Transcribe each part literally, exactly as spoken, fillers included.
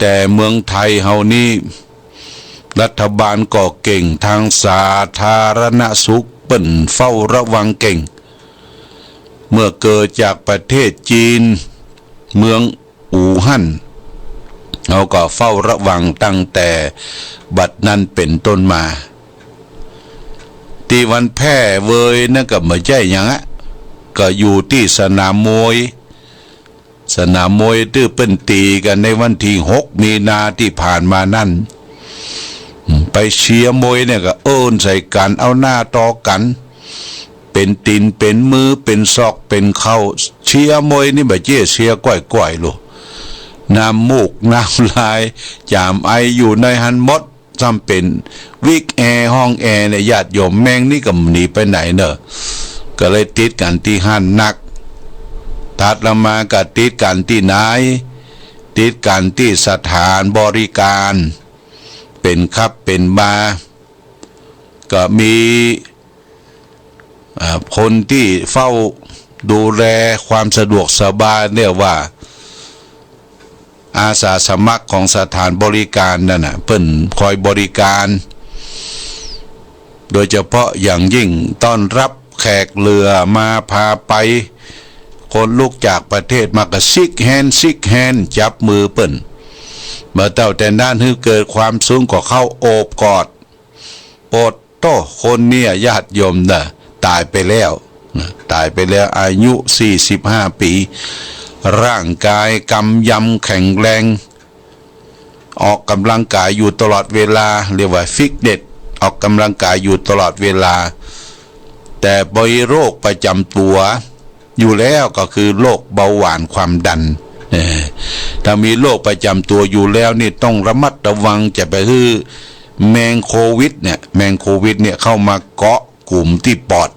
แต่เมืองไทยเฮานี่ รัฐบาลก็เก่ง ทางสาธารณสุขเปิ้นเฝ้าระวังเก่ง เมื่อเกิดจากประเทศจีน เมืองอู่ฮั่น เฮาก็เฝ้าระวังตั้งแต่บัดนั้นเป๋นต้นมา ตี้วันแพร่เวยนั่นก็บ่ใจ้หยังอะ ก็อยู่ตี้สนามมวย สนามมวยตี้เปิ้นตี๋กั๋นในวันตี้หกมีนาตี้ผ่านมานั้น อืม ไปเชียร์มวยเนี่ยก็เอิ้นใส่กั๋น เอาหน้าต่อกั๋น เป๋นตี๋น เป๋นมือ เป๋นศอก เป๋นเข่า เชียร์มวยนี่บ่ใจ้เชียร์ก้อยๆ ลูก น้ำมูกน้ำลาย จ๋ามไออยู่ในหั้นหมด ซ้ำเป๋นวิกแอร์ ห้องแอร์เนี่ย ญาติโยม แมงนี่ก็บ่หนีไปไหนเน่อ ก็เลยติดกั๋นตี้หั้นนัก ถัดละมาก็ติดกั๋นตี้ไหน ติดกั๋นตี้สถานบริการ เป๋นผับเป๋นบาร์ ก็มี อ่า คนตี้เฝ้าดูแลความสะดวกสบายเนี่ยว่า อาสาสมัครของสถานบริการนั่นน่ะ เปิ้นคอยบริการ โดยเฉพาะอย่างยิ่งต้อนรับแขกเหลือมาพาไป คนลุกจากประเทศมาก็เช็คแฮนด์ เช็คแฮนด์ จับมือเปิ้น บ่าเต้าแต่นั้นหื้อเกิดความสุขก็เข้าโอบกอด โปดโต้ คนเนี่ยญาติโยมน่ะ ต๋ายไปแล้วนะ ต๋ายไปแล้ว อายุสี่สิบห้าปี๋ ร่างกายกำยำแข็งแรง ออกกำลังกายอยู่ตลอดเวลา เรียกว่าฟิตเนส ออกกำลังกายอยู่ตลอดเวลา แต่มีโรคประจ๋ำตั๋วอยู่แล้ว ก็คือโรคเบาหวานความดัน เออ ถ้ามีโรคประจ๋ำตั๋วอยู่แล้วนี่ต้องระมัดระวัง จะไปหื้อแมงโควิดเนี่ย แมงโควิดเนี่ยเข้ามาเกาะกุมตี้ปอด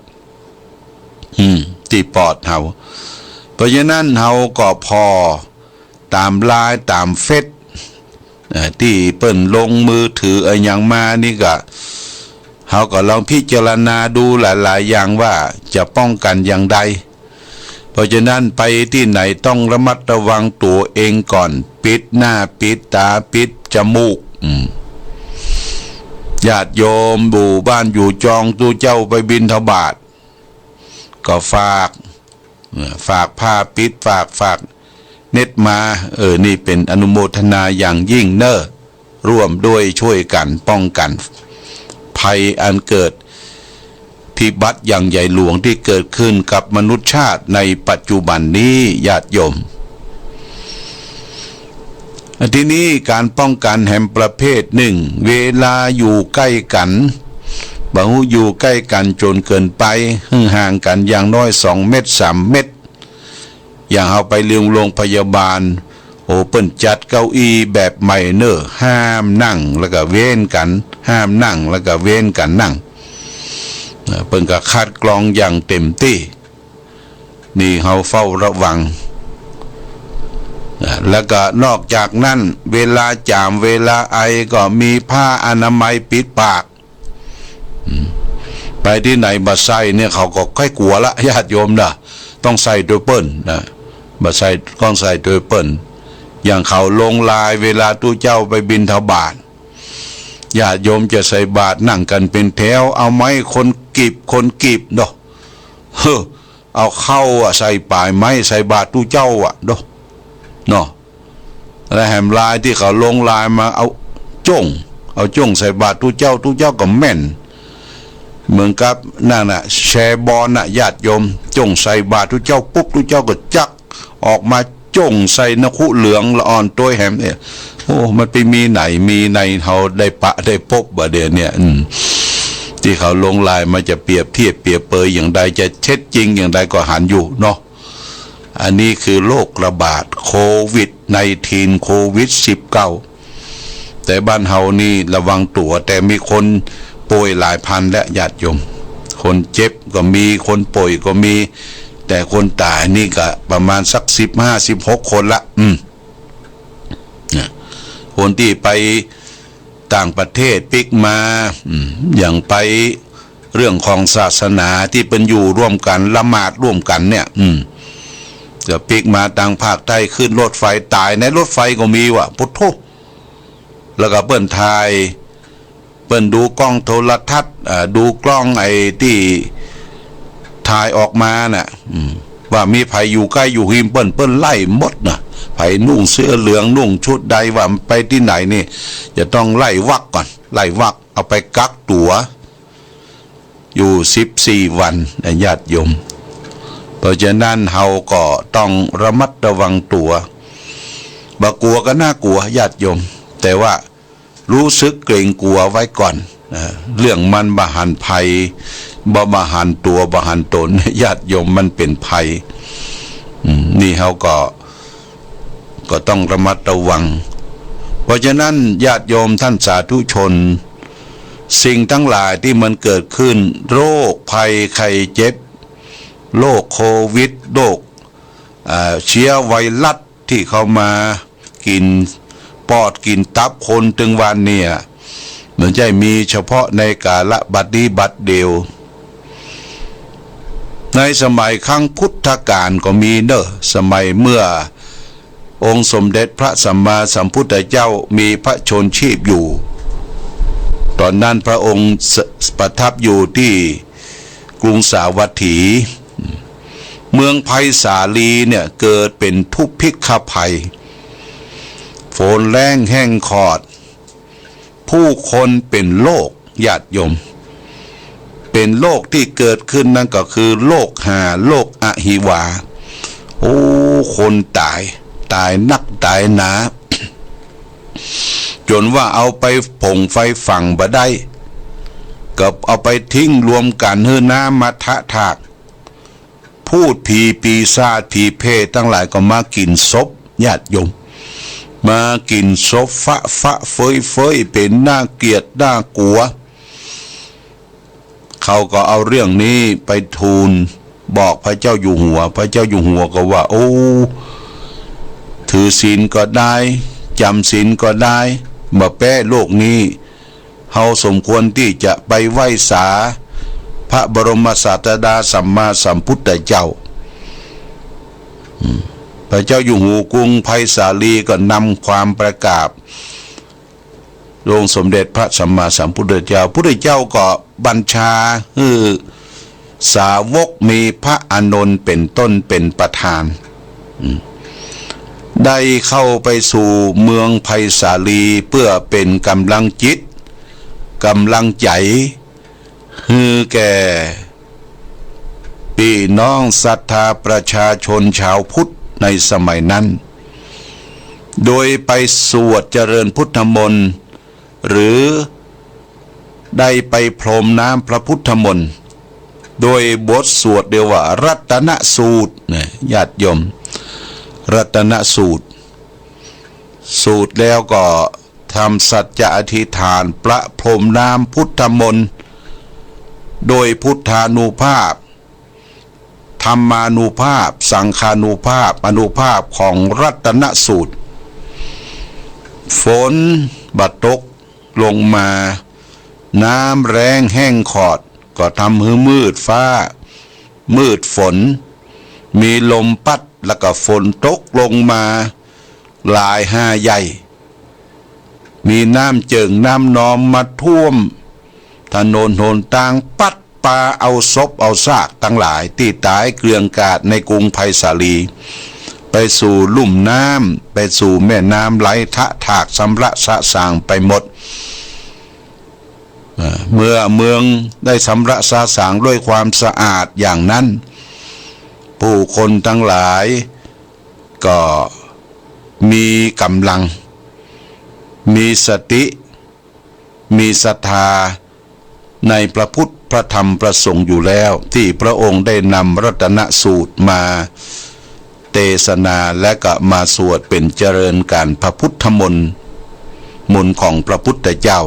อืม ตี้ปอดเฮา เพราะฉะนั้นเฮาก็ผ่อต๋ามไลน์ ต๋ามเฟซ เอ่อ ตี้เปิ้นลงมือถืออะหยังมานี่ก็ เฮาก็ลองพิจารณาดูหลายๆ อย่างว่าจะป้องกันอย่างใด เพราะฉะนั้นไปตี้ไหนต้องระมัดระวังตั๋วเองก่อน ปิดหน้า ปิดต๋า ปิดจมูก อืม ญาติโยมอยู่บ้านอยู่จอง ตุ๊เจ้าไปบิณฑบาต ก็ฝาก เอ่อ ฝากผ้าปิดปาก ฝากเน็ตมา เออ นี่เป๋นอนุโมทนาอย่างยิ่งเน่อ ร่วมด้วยช่วยกั๋นป้องกั๋นภัยอันเกิดพิบัติอย่างใหญ่หลวงตี้เกิดขึ้นกับมนุษยชาติในปัจจุบันนี้ ญาติโยม ทีนี้ก๋านป้องกั๋นแหมประเภทนึ่ง เวลาอยู่ใก้กั๋น บ่าฮู้อยู่ใก้กั๋นจ๋นเกินไป หื้อห่างกั๋นอย่างน้อยสองเมตร สามเมตร อย่างเฮาไปโรง โรงพยาบาล โอ้ เปิ้นจัดเก้าอี้แบบใหม่เน่อ ห้ามนั่งแล้วก็เว้นกั๋น ห้ามนั่งแล้วก็เว้นกั๋นนั่ง เอ่อ เปิ้นก็คัดกรองอย่างเต็มตี้ นี่เฮาเฝ้าระวัง อ่า แล้วก็นอกจากนั้น เวลาจ๋าม เวลาไอ ก็มีผ้าอนามัยปิดปาก อืม ไปตี้ไหนบ่ใส่เนี่ย เขาก็ใค่กั๋วละ ญาติโยมน่ะ ต้องใส่ตวยเปิ้นนะ บ่ใส่ ต้องใส่ตวยเปิ้น อย่างเขาลงไลน์ เวลาตุ๊เจ้าไปบิณฑบาต ญาติโยมจะใส่บาตร นั่งกั๋นเป๋นแถว เอาไม้คนกีบ คนกีบเนาะ เฮ้อ เอาเข้าอะใส่ป๋ายไม้ ใส่บาตรตุ๊เจ้าอะเนาะ เนาะ แล้วแหมไลน์ตี้เขาลงไลน์มา เอาจ้ง เอาจ้งใส่บาตรตุ๊เจ้า ตุ๊เจ้าก็แม่น เหมือนกับนั่นน่ะ แชร์บอลน่ะ ญาติโยม จ้งใส่บาตรตุ๊เจ้าปุ๊บ ตุ๊เจ้าก็จักออกมาจ้งใส่นคุเหลืองละอ่อนตวยแหมเนี่ย โอ้ มันไปมีไหน มีในเฮาได้ปะได้ปบบ่าเดี่ยวเนี่ย อืม ตี้เขาลงไลน์มาจะเปรียบเทียบเปรียบเปยอย่างใด จะเท็จจริงอย่างใดก็หันอยู่เนาะ อันนี้คือโรคระบาดโควิดไนน์ทีน โควิดสิบเก้า แต่บ้านเฮานี่ระวังตั๋ว แต่มีคนป่วยหลายพันแล้วญาติโยม คนเจ็บก็มี คนป่วยก็มี แต่คนต๋ายนี่ก็ประมาณสักสิบห้า สิบหกคนละ อืม เนี่ย คนตี้ไปต่างประเทศปิ๊กมา อืม อย่างไปเรื่องของศาสนาตี้เปิ้นอยู่ร่วมกั๋น ละหมาดร่วมกั๋นเนี่ย อืม ก็ปิ๊กมาตางภาคใต้ ขึ้นรถไฟต๋ายในรถไฟก็มีว่ะ โผโธ่ แล้วก็เปิ้นถ่าย เปิ้นดูกล้องโทรทัศน์ อ่า ดูกล้องไอ้ตี้ถ่ายออกมาน่ะ อืม ว่ามีใผอยู่ใก้อยู่ฮิมเปิ้น เปิ้นไล่หมดน่ะ ใผนุ่งเสื้อเหลือง นุ่งชุดใด ว่าไปตี้ไหนนี่ จะต้องไล่วักก่อน ไล่วัก เอาไปกักตั๋ว อยู่สิบสี่วันนะญาติโยม เพราะฉะนั้นเฮาก็ต้องระมัดระวังตั๋ว บ่กั๋วก็น่ากั๋วญาติโยม แต่ว่ารู้สึกเกรงกั๋วไว้ก่อนนะ เรื่องมันบ่หันภัย บ่ บ่หันตั๋ว บ่หันต๋น ญาติโยม มันเป๋นภัย อืม นี่เฮาก็ ก็ต้องระมัดระวัง เพราะฉะนั้นญาติโยมท่านสาธุชน สิ่งตังหลายตี้มันเกิดขึ้น โรคภัยไข้เจ็บ โรคโควิด โรค อ่า เชื้อไวรัสตี้เข้ามากิ๋นปอดกิ๋นตับคนตึงวันเนี่ย มันใจ้มีเฉพาะในกาละบัดนี้บัดเดียว ในสมัยครั้งพุทธกาลก็มีเน่อ สมัยเมื่อองค์สมเด็จพระสัมมาสัมพุทธเจ้ามีพระชนม์ชีพอยู่ ต๋อนนั้นพระองค์ส- ประทับอยู่ตี้กรุงสาวัตถี เมืองไผ่สาลีเนี่ยเกิดเป๋นทุพภิกขภัย ฝนแล้งแห้งขอด ผู้คนเป๋นโรค ญาติโยม เป๋นโรคตี้เกิดขึ้นนั้นก็คือโรคหา โรคอหิวา โอ้ คนต๋าย ต๋ายนักต๋ายหนา จ๋นว่าเอาไปผงไฟฝังบ่ได้ ก็เอาไปทิ้งรวมกั๋นหื้อน้ำมาทะถาก พูดผีปีศาจผีเปรตตังหลายก็มากิ๋นศพ ญาติโยม มากิ๋นศพฟะฟะเฟ้ยเฟ้ย เป๋นน่าเกลียดน่ากั๋ว เขาก็เอาเรื่องนี้ไปทูลบอกพระเจ้าอยู่หัว พระเจ้าอยู่หัวก็ว่า โอ้ ถือศีลก็ได้ จ๋ำศีลก็ได้ บ่แป๊โรคนี้ เฮาสมควรตี้จะไปไหว้สาพระบรมศาสดาสัมมาสัมพุทธเจ้า อืม พระเจ้าอยู่หัวกรุงไผ่สาลีก็นำความไปกราบองค์สมเด็จพระสัมมาสัมพุทธเจ้า พุทธเจ้าก็บัญชาหื้อสาวกมีพระอานนท์เป๋นต้นเป๋นประธาน อืม ได้เข้าไปสู่เมืองไผ่สาลีเพื่อเป๋นก๋ำลังจิต ก๋ำลังใจ๋ หื้อแก่ปี้น้องศรัทธาประชาชนชาวพุทธในสมัยนั้น โดยไปสวดเจริญพุทธมนต์ หรือได้ไปพรมน้ำพระพุทธมนต์ โดยบทสวดเรียกว่ารัตนสูตรนะ ญาติโยม รัตนสูตร สูตรแล้วก็ทำสัจจะอธิษฐานประพรมน้ำพุทธมนต์ โดยพุทธานุภาพ ธรรมานุภาพ สังฆานุภาพ อานุภาพของรัตนสูตร ฝนบ่ตกลงมา น้ำแล้งแห้งขอด ก็ทำหื้อมืดฟ้า มืดฝน มีลมปั๊ด แล้วก็ฝนตกลงมาหลายห่าใหญ่ มีน้ำเจิ่งน้ำนองมาท่วมถนนหนตาง ปั๊ดปาเอาศพเอาซากตังหลายตี้ต๋ายเกลื่อนกลาดในกรุงไผ่สาลี ไปสู่ลุ่มน้ำ ไปสู่แม่น้ำไหลทะถากสำระสะสางไปหมด อ่า เมื่อเมืองได้สำระสะสางด้วยความสะอาดอย่างนั้น ผู้คนตังหลายก็มีก๋ำลัง มีสติ มีศรัทธาในพระพุทธ พระธรรม พระสงฆ์อยู่แล้ว ตี้พระองค์ได้นำรัตนสูตรมาเตสนา และก็มาสวดเป๋นเจริญก๋านพระพุทธมนต์ มนต์ของพระพุทธเจ้า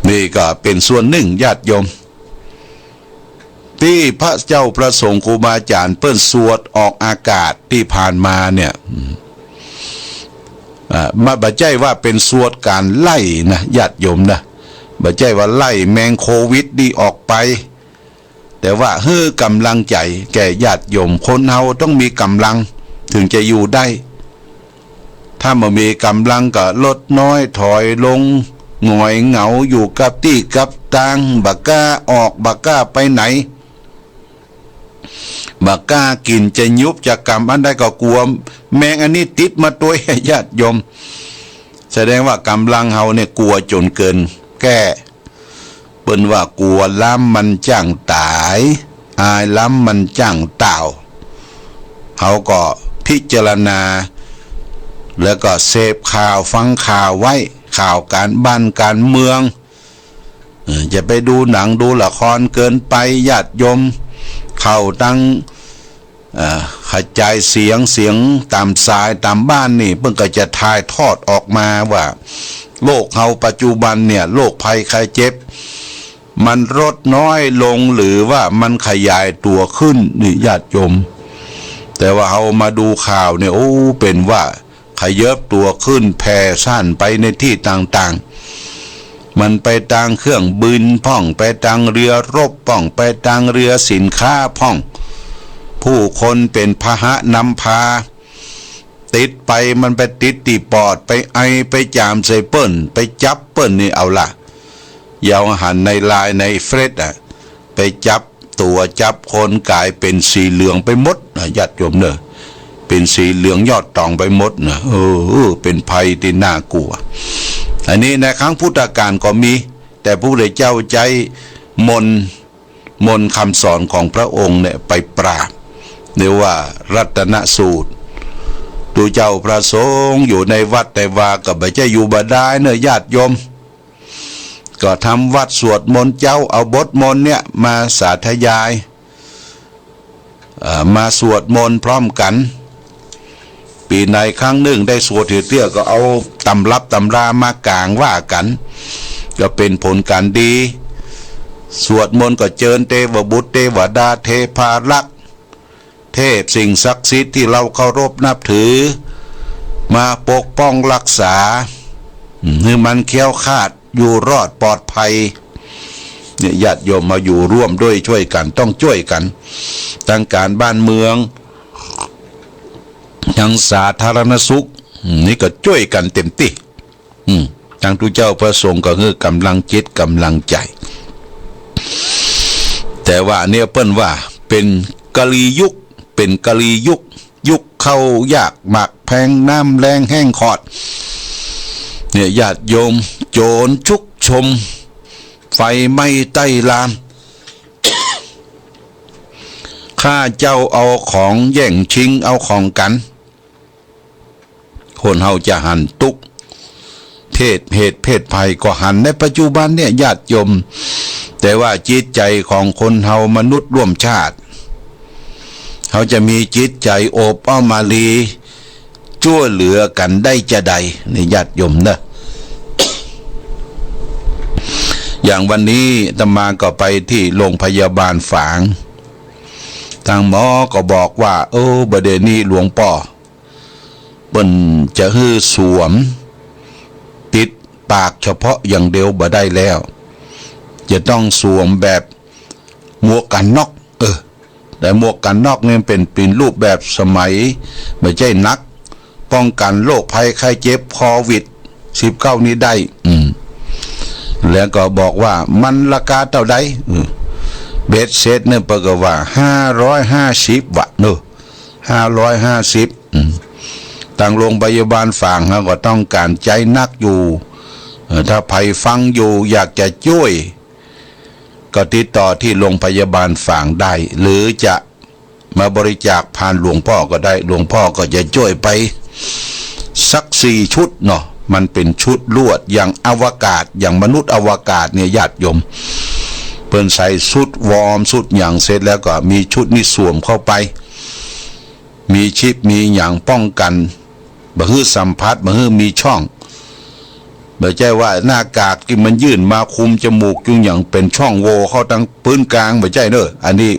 นี่ก็เป๋นส่วนนึ่ง ญาติโยม ตี้พระเจ้าพระสงฆ์ครูบาอาจ๋ารย์เปิ้นสวดออกอากาศตี้ผ่านมาเนี่ย อืม อ่า บ่ บ่ใจ้ว่าเป๋นสวดก๋านไล่นะ ญาติโยมนะ บ่ใจ้ว่าไล่แมงโควิดนี่ออกไป แต่ว่าหื้อก๋ำลังใจ๋แก่ญาติโยม คนเฮาต้องมีก๋ำลังเถิงจะอยู่ได้ ถ้าบ่มีก๋ำลังก็ลดน้อยถอยลง หงอยเหงาอยู่กับตี้กับตาง บ่กล้าออก บ่กล้าไปไหน บ่กล้ากิ๋น จะหยุบจะกำอันใดก็กั๋วแมงอันนี้ติดมาตวย ญาติโยม แสดงว่าก๋ำลังเฮาเนี่ยกั๋วจ๋นเกินแก้ เปิ้นว่ากั๋วล้ำมันจ้างต๋าย อายล้ำมันจ้างต่าว เฮาก็พิจารณา แล้วก็เสพข่าวฟังข่าวไว้ ข่าวก๋านบ้านก๋านเมือง เออ จะไปดูหนังดูละครเกินไป ญาติโยม เข้าตัง เอ่อ ขจายเสียง เสียงต๋ามสายต๋ามบ้านนี่ เปิ้นก็จะถ่ายทอดออกมาว่า โลกเฮาปัจจุบันเนี่ย โรคภัยไข้เจ็บ มันลดน้อยลงหรือว่ามันขยายตั๋วขึ้นนี่ ญาติโยม แต่ว่าเฮามาดูข่าวเนี่ย โอ้ เป๋นว่า ขยับตั๋วขึ้นแผ่ซ่านไปในตี้ต่างๆ มันไปตางเครื่องบินพ่อง ไปตางเรือรบพ่อง ไปตางเรือสินค้าพ่อง ผู้คนเป๋นพาหะนำพา ติดไปมันไปติดตี้ปอด ไปไอไปจ๋ามใส่เปิ้น ไปจับเปิ้นนี่เอาละ เยาหันในไลน์ในเฟซอะ ไปจับตั๋วจับคนก๋ายเป๋นสีเหลืองไปหมดนะ ญาติโยมเน่อ เป๋นสีเหลืองยอดต๋องไปหมดนะ เออ เป๋นภัยตี้น่ากั๋ว อันนี้ในครั้งพุทธกาลก็มี แต่พระพุทธเจ้าใจ๊มนต์ มนต์คำสอนของพระองค์เนี่ยไปปราบ เรียกว่ารัตนสูตร ตุ๊เจ้าพระสงฆ์อยู่ในวัดในวาก็บ่ใจ้อยู่บ่ดายเน่อ ญาติโยม ก็ทำวัตรสวดมนต์เจ๊า เอาบทมนต์เนี่ยมาสาธยาย เอ่อ มาสวดมนต์พร้อมกั๋น ปี๋ไหนครั้งนึ่งได้สวดเตื้อๆ ก็เอาตำรับตำรามากางว่ากั๋น ก็เป๋นผลก๋านดี สวดมนต์ก็เจิญเตวบุตรเตวดาเทพารักษ์ เทพสิ่งศักดิ์สิทธิ์ตี้เฮาเคารพนับถือ มาปกป้องรักษา หื้อมันแคล้วคลาด อยู่รอดปลอดภัย เนี่ย ญาติโยมมาอยู่ร่วมด้วยช่วยกั๋น ต้องจ้วยกั๋น ตังก๋านบ้านเมือง ตังสาธารณสุข อืม นี่ก็จ้วยกั๋นเต๋มตี้ อืม ตังตุ๊เจ้าพระสงฆ์ก็หื้อก๋ำลังจิตก๋ำลังใจ๋ แต่ว่าอันเนี้ยเปิ้นว่าเป๋นกาลียุค เป๋นกาลียุค ยุคข้าวยากหมากแพง น้ำแล้งแห้งขอด เนี่ย ญาติโยม โจ๋รชุกชุม ไฟไหม้ใต้ลาน ฆ่าเจ้าเอาของ แย่งชิงเอาของกั๋น คนเฮาจะหันตุ๊ก เพศ เหตุเพศภัยก็หันในปัจจุบันเนี่ย ญาติโยม แต่ว่าจิตใจ๋ของคนเฮามนุษย์ร่วมชาติ เฮาจะมีจิตใจ๋โอบอ้อมอารี จ้วยเหลือกั๋นได้จาใด นี่ ญาติโยมเน่อ อย่างวันนี้อาตมาก็ไปตี้โรงพยาบาลฝาง ตางหมอก็บอกว่า เออ บ่าเดี่ยวนี้หลวงป้อ เปิ้นจะหื้อสวม ปิดปากเฉพาะอย่างเดียวบ่ได้แล้ว จะต้องสวมแบบหมวกกั๋นน็อก เออ แต่หมวกกั๋นน็อกนี่มันเป๋น เป๋นรูปแบบสมัย บ่ใจ้หนัก ป้องกั๋นโรคภัยไข้เจ็บโควิดสิบเก้านี้ได้ อืม แล้วก็บอกว่ามันราคาเต้าใด อืม เบ็ดเสร็จเนี่ยเปิ้นก็ว่าห้าร้อยห้าสิบ วะเนาะ ห้าร้อยห้าสิบ อืม ตางโรงพยาบาลฝางเฮาก็ต้องก๋านใจ๊นักอยู่ เออ ถ้าใผฟังอยู่อยากจะจ้วย ก็ติดต่อตี้โรงพยาบาลฝางได้ หรือจะมาบริจาคผ่านหลวงป้อก็ได้ หลวงป้อก็จะจ้วยไปสักสี่ชุดเนาะ มันเป๋นชุดลวด อย่างอวกาศ อย่างมนุษย์อวกาศเนี่ย ญาติโยม เปิ้นใส่ชุดวอร์ม ชุดหยังเสร็จแล้วก็มีชุดนี้สวมเข้าไป มีชิป มีหยังป้องกั๋น บ่หื้อสัมผัส บ่หื้อมีช่อง บ่ใจ้ว่าหน้ากากตี้มันยื่นมาคุมจมูกจุงหยังเป๋นช่องโหว่เข้าตางปื๊นกลาง บ่ใจ้เน่อ อันนี้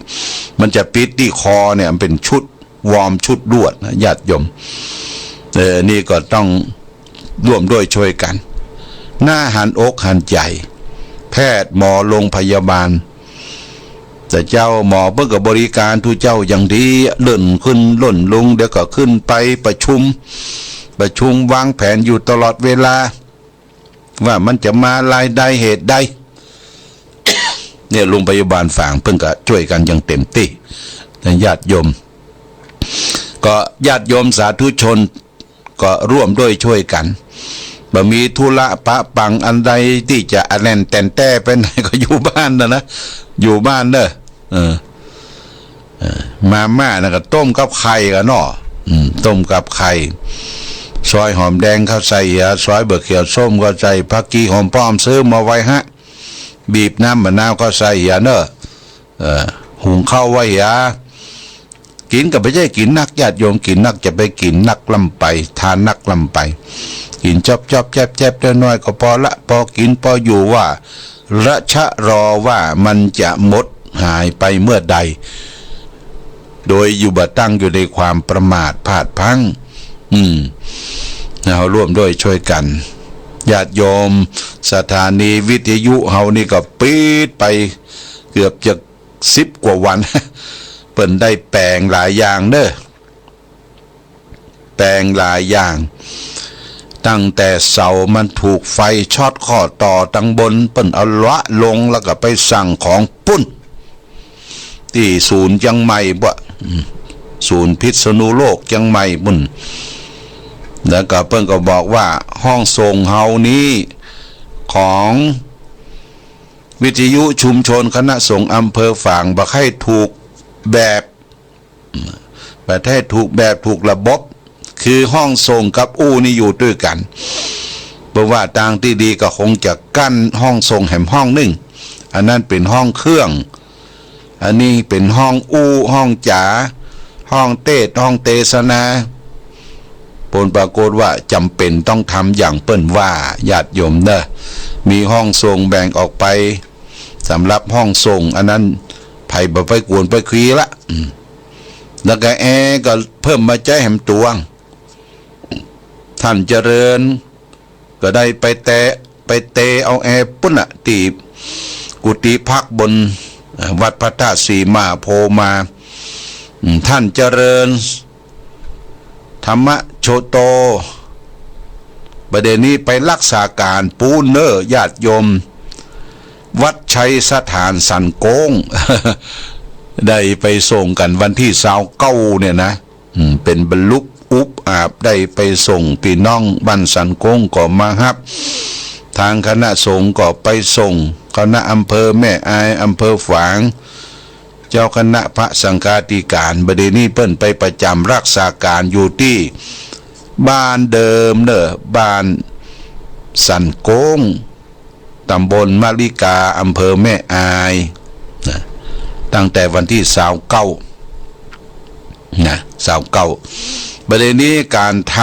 มันจะปิดตี้คอเนี่ย มันเป๋นชุดวอร์ม ชุดลวดนะ ญาติโยม เออ นี่ก็ต้องร่วมด้วยช่วยกั๋น น่าหันอกหันใจ๋ แพทย์หมอโรงพยาบาล แต่เจ้าหมอเปิ้นก็บริการตุ๊เจ้าอย่างดี เลื่อนขึ้นเลื่อนลง เดี๋ยวก็ขึ้นไปประชุม ประชุมวางแผนอยู่ตลอดเวลา ว่ามันจะมาลายใดเหตุใด เนี่ย โรงพยาบาลฝางเปิ้นก็จ้วยกั๋นอย่างเต็มตี้นะญาติโยม ก็ญาติโยมสาธุชนก็ร่วมด้วยช่วยกั๋น บ่มีธุระปะปังอันใดตี้จะอะแล่นแต่นแต้ไปไหนก็อยู่บ้านนะนะ อยู่บ้านเน่อ เออ เออ มาม่านะก็ต้มกับไข่กั๋นเนาะ อืม ต้มกับไข่ ซอยหอมแดงเข้าใส่เหีย ซอยบ่าเขียวส้มเข้าใส่ ผักกีหอมป้อมซื้อมาไว้ฮะ บีบน้ำมะนาวเข้าใส่เหียเน่อ เออ หุงข้าวไว้เหีย กิ๋นก็บ่ใจ้กิ๋นนัก ญาติโยม กิ๋นนักจะไปกิ๋นนักล้ำไป ทานนักล้ำไป กิ๋นจ๊อบๆ แจ๊บๆ น้อยๆ ก็ปอละ ปอกิ๋นปออยู่ ว่าระชะรอว่ามันจะหมดหายไปเมื่อใด โดยอยู่บ่ตั้งอยู่ในความประมาทพลาดพลั้ง อืม เฮาร่วมด้วยช่วยกั๋น ญาติโยม สถานีวิทยุเฮานี่ก็ปิดไปเกือบจะสิบกว่าวัน เปิ้นได้แป๋งหลายอย่างเน่อ แป๋งหลายอย่าง ตั้งแต่เสามันถูกไฟช็อตข้อต่อตังบน เปิ้นเอาละลงแล้วก็ไปสั่งของปุ้น ตี้ศูนย์เจียงใหม่บ่ะ อืม ศูนย์พิษณุโลกเจียงใหม่ปุ้น แล้วก็เปิ้นก็บอกว่าห้องส่งเฮานี้ของวิทยุชุมชนคณะสงฆ์อำเภอฝางบ่ใค่ถูกแบบ ประเทศถูกแบบถูกระบบ คือห้องส่งกับอู่นี่อยู่ด้วยกั๋น เพราะว่าตางตี้ดีก็คงจะกั้นห้องส่งแหมห้องนึ่ง อันนั้นเป๋นห้องเครื่อง อันนี้เป๋นห้องอู้ ห้องจ๋า ห้องเตสน์ ห้องเตสนา ผลปรากฏว่าจ๋ำเป๋นต้องทำอย่างเปิ้นว่า ญาติโยมเน่อ มีห้องส่งแบ่งออกไป สำหรับห้องส่ง อันนั้นใผบ่ไปกวนไปเคียงละ อืม แล้วก็แอร์ก็เพิ่มมาใจ๊แหมตวง ท่านเจริญก็ได้ไปแตะ ไปเตะเอาแอร์ปุ้นน่ะ ตี้กุฏิพักบน เอ่อ วัดพระธาตุศรีมหาโพธิ์มา อืม ท่านเจริญ ธรรมโชโต บ่าเดี่ยวนี้ไปรักษาก๋านปู้นเน่อ ญาติโยม วัดชัยสถานสันโก้ง ได้ไปส่งกั๋นวันตี้ซาวเก้าเนี่ยนะ อืม เป๋นบรรลุกอุปอาบ ได้ไปส่ง ปี้น้องบ้านสันโก้งก็มาฮับ ตางคณะสงฆ์ก็ไปส่ง คณะอำเภอแม่อาย อำเภอฝาง เจ้าคณะพระสังฆาธิการ บ่าเดี่ยวนี้เปิ้นไปประจ๋ำรักษาก๋านอยู่ตี้บ้านเดิมเน่อ บ้านสันโก้ง ตำบลมะลิกา อำเภอแม่อาย นะ ตั้งแต่วันตี้ซาวเก้า นะ ซาวเก้า บ่าเดี่ยวนี้ก๋านท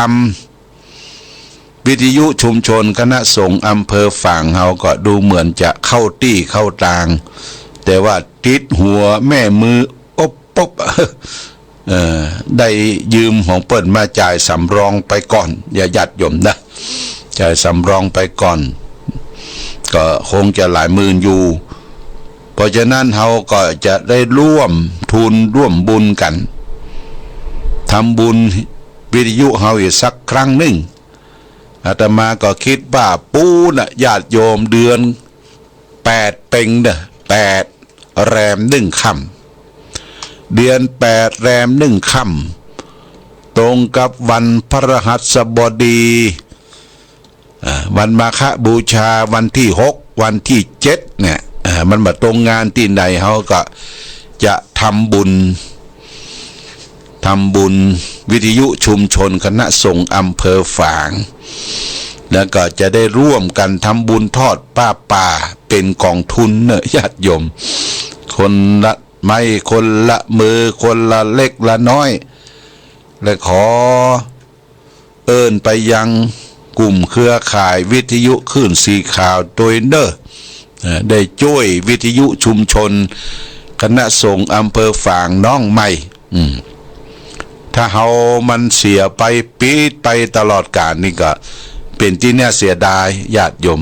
ำ วิทยุชุมชนคณะสงฆ์อำเภอฝางเฮาก็ดูเหมือนจะเข้าตี้เข้าตาง แต่ว่าติดหัวแม่มืออบปบ เอ่อ ได้ยืมของเปิ้นมาจ่ายสำรองไปก่อน อย่าญาติโยมนะ จ่ายสำรองไปก่อน ก็คงจะหลายหมื่นอยู่ เพราะฉะนั้นเฮาก็จะได้ร่วมทุนร่วมบุญกั๋น ทำบุญวิทยุเฮาอีกสักครั้งนึ่ง อาตมาก็กึ๊ดว่าปู้นน่ะ ญาติโยม เดือนแปดเพ็งเน่อ แปดแรมหนึ่งค่ำ เดือนแปดแรมหนึ่งค่ำ ตรงกับวันพฤหัสบดี อ่า วันมาฆบูชา วันตี้หก วันตี้เจ็ดเนี่ย อ่า มันบ่ตรงงานตี้ไหน เฮาก็จะทำบุญ ทำบุญวิทยุชุมชนคณะสงฆ์อำเภอฝาง แล้วก็จะได้ร่วมกั๋นทำบุญทอดผ้าป่าเป๋นก๋องทุนเน่อ ญาติโยม คนละไม้คนละมือ คนละเล็กละน้อย และขอเอิ้นไปยังกลุ่มเครือข่ายวิทยุคลื่นสีขาวตวยเน่อ เอ่อ ได้จ้วยวิทยุชุมชนคณะสงฆ์อำเภอฝางน้องใหม่ อืม ถ้าเฮามันเสียไป ปิดไปตลอดกาลนี่ก็เป๋นตี้น่าเสียดาย ญาติโยม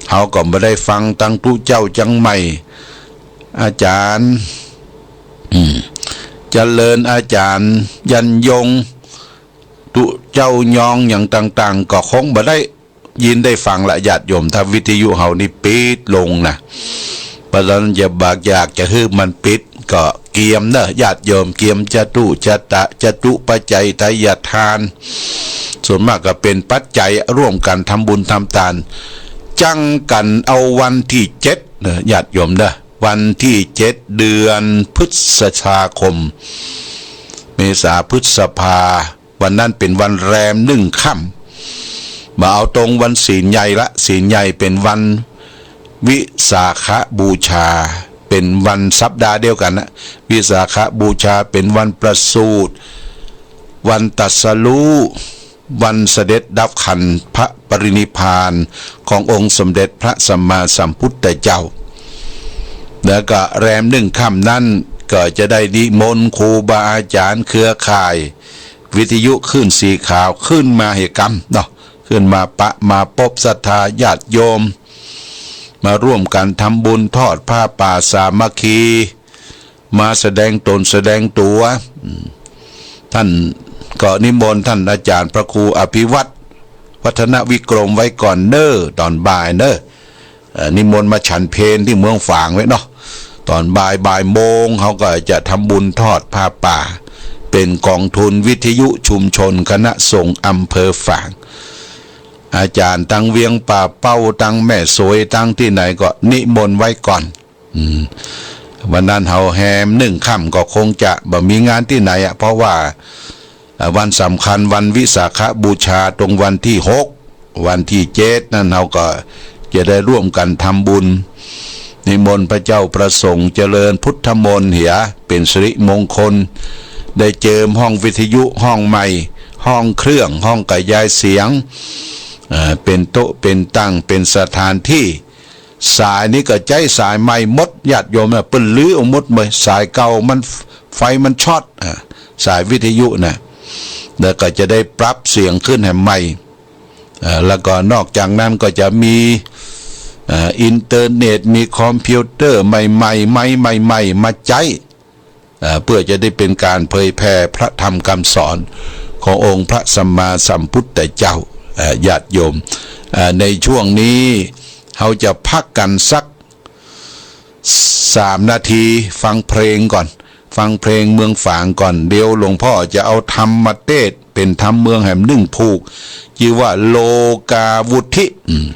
เฮาก็บ่ได้ฟังตังตุ๊เจ้าเจียงใหม่ อาจ๋ารย์ อืม เจริญ อาจ๋ารย์ยันยง ตุ๊เจ้ายองอย่างต่างๆ ก็คงบ่ได้ยินได้ฟังละญาติโยม ถ้าวิทยุเฮานี่ปิดลงนะ เพราะฉะนั้นอย่าบากอยากจะหื้อมันปิด ก็เกียมเนอะญาติโยม เกียมจตุจัตตะ จตุปัจจัยทายทาน ส่วนมากก็เป๋นปัจจัยร่วมกั๋นทำบุญทำตาน จั้งกั๋นเอาวันตี้เจ็ดเนอะญาติโยมเนอะ วันตี้เจ็ดเดือนพฤษภาคม เมษาพฤษภา วันนั้นเป๋นวันแรมหนึ่งค่ำ บ่เอาตรงวันศีลใหญ่ละ ศีลใหญ่เป๋นวันวิสาขบูชา เป๋นวันสัปดาห์เดียวกั๋นนะ วิสาขบูชาเป๋นวันประสูติ วันตรัสรู้ วันเสด็จดับขันธปรินิพพานขององค์สมเด็จพระสัมมาสัมพุทธเจ้า แล้วก็แรมหนึ่งค่ำนั้นก็จะได้นิมนต์ครูบาอาจ๋ารย์เครือข่าย วิทยุคลื่นสีขาวขึ้นมาเหียกำเนาะ ขึ้นมาปะมาปบศรัทธาญาติโยม มาร่วมกั๋นทำบุญทอดผ้าป่าสามัคคี มาแสดงต๋นแสดงตั๋ว อืม ท่านก็นิมนต์ท่านอาจ๋ารย์พระครูอภิวัฒน์ วัฒนวิกรมไว้ก่อนเน้อ ต๋อนบ่ายเน้อ เอ่อ นิมนต์มาฉันเพลตี้เมืองฝางไว้เนาะ ต๋อนบ่าย บ่ายโมง เฮาก็จะทำบุญทอดผ้าป่า เป๋นกองทุนวิทยุชุมชนคณะสงฆ์อำเภอฝาง อาจ๋ารย์ตังเวียงป่าเป้า ตังแม่สวย ตังตี้ไหนก็นิมนต์ไว้ก่อน อืม วันนั้นเฮาแฮมหนึ่งค่ำก็คงจะบ่มีงานตี้ไหนอะ เพราะว่า อ่า วันสำคัญวันวิสาขบูชาตรงวันตี้หก วันตี้เจ็ดนั้นเฮาก็จะได้ร่วมกั๋นทำบุญ นิมนต์พระเจ้าพระสงฆ์เจริญพุทธมนต์เหีย เป๋นสิริมงคล ได้เจิมห้องวิทยุห้องใหม่ ห้องเครื่อง ห้องขยายเสียง เอ่อ เป๋นโต๊ะเป๋นตัง เป๋นสถานตี้ สายนี้ก็ใจ๊สายใหม่หมด ญาติโยมนะ เปิ้นรื้อเอาหมดเลย สายเก่ามัน ไฟมันช็อต อ่า สายวิทยุนะ แล้วก็จะได้ปรับเสียงขึ้นแหมใหม่ เอ่อ แล้วก็นอกจากนั้นก็จะมี เอ่อ อินเทอร์เน็ต มีคอมพิวเตอร์ใหม่ๆ ไมค์ใหม่ๆ มาใจ๊ เอ่อ เพื่อจะได้เป๋นก๋านเผยแผ่พระธรรมคำสอนขององค์พระสัมมาสัมพุทธเจ้า เอ่อ ญาติโยม เอ่อ ในช่วงนี้เฮาจะพักกั๋นสัก สามนาที ฟังเพลงก่อน ฟังเพลงเมืองฝางก่อน เดี๋ยวหลวงพ่อจะเอาธรรมเตสน์ เป๋นธรรมเมืองแหมนึ่งผูก จื้อว่าโลกาวุฒิ อืม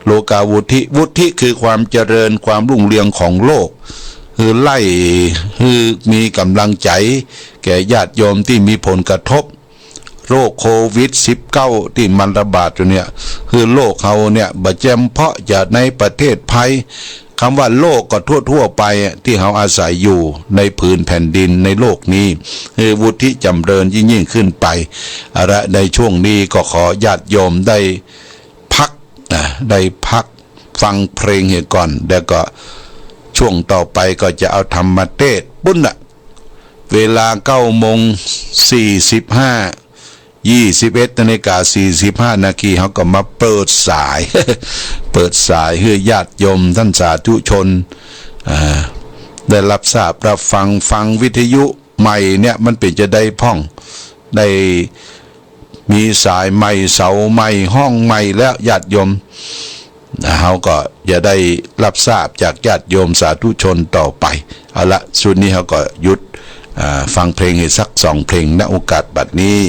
โลกาวุฒิ วุฒิคือความเจริญ ความรุ่งเรืองของโลก หื้อไล่ หื้อมีก๋ำลังใจ๋ แก่ญาติโยมตี้มีผลกระทบ โรคโควิดสิบเก้าตี้มันระบาดอยู่เนี่ย คือโลกเฮาเนี่ย บ่แจ่มเพาะจะในประเทศไทย กำว่าโลกก็ทั่วๆ ไปอะ ตี้เฮาอาศัยอยู่ในผืนแผ่นดินในโลกนี้ คือวุฒิจ๋ำเริญยิ่งๆ ขึ้นไป เอาละ ในช่วงนี้ก็ขอญาติโยมได้พัก อ่า ได้พักฟังเพลงเหียก่อน แล้วก็ช่วงต่อไปก็จะเอาธรรมเตสน์ปุ้นน่ะ เวลาเก้าโมงสี่สิบห้า ยี่สิบเอ็ดนาฬิกาสี่สิบห้านาที เฮาก็มาเปิดสาย เปิดสายหื้อญาติโยมต้านสาธุชน อ่า ได้รับทราบรับฟัง ฟังวิทยุใหม่เนี่ย มันเป๋นจะใดพ่อง ได้มีสายใหม่ เสาใหม่ ห้องใหม่แล้ว ญาติโยม เฮาก็จะได้รับทราบจากญาติโยมสาธุชนต่อไป เอาละ ชุดนี้เฮาก็หยุด อ่า ฟังเพลงหื้อสักสองเพลง ณ โอกาสบัดนี้